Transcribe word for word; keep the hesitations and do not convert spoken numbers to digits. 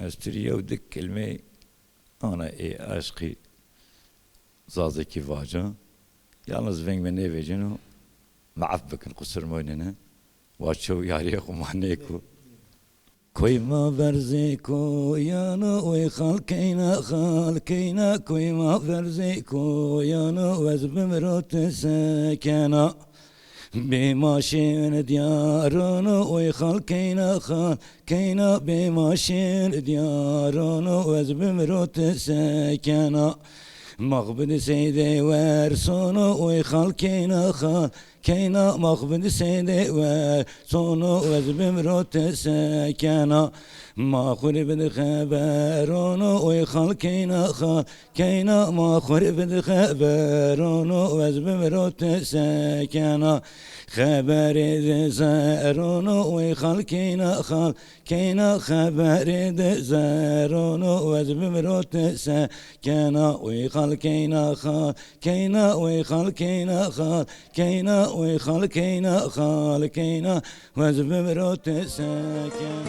Ez tu rê yew di kelmey ana ê eşqî zazakî vaca. Yalnız veng mi nêveceno, mi ef bikin, qusur moynene. Wa çew yariyê xwu ma nêko. Koy ma verzê koyana, oy xal keyna, xal keyna, koy ma verzê koyana, wez bimiro ti sekena. Bê ma şêr diyarana, oy xal keyna, xal keyna, bê ma şêr diyarana, wez bimiro ti sekena. Maxbid seydê wersana, oy xal keyna, xal keyna, maxbid seydê wersana, wez bimiro ti sekena. Ma xwu rê bid xeberana, oy xal keyna, xal keyna, ma xwu rê bid xeberana, wez bimiro ti sekena. Xeberê di zerana, oy xal keyna, xal keyna, xeberê di zerana, wez bimiro ti sekena. Oy xal keyna, xal keyna, oy xal keyna, xal keyna, oy xal keyna, xal keyna, wez bimiro ti sekena.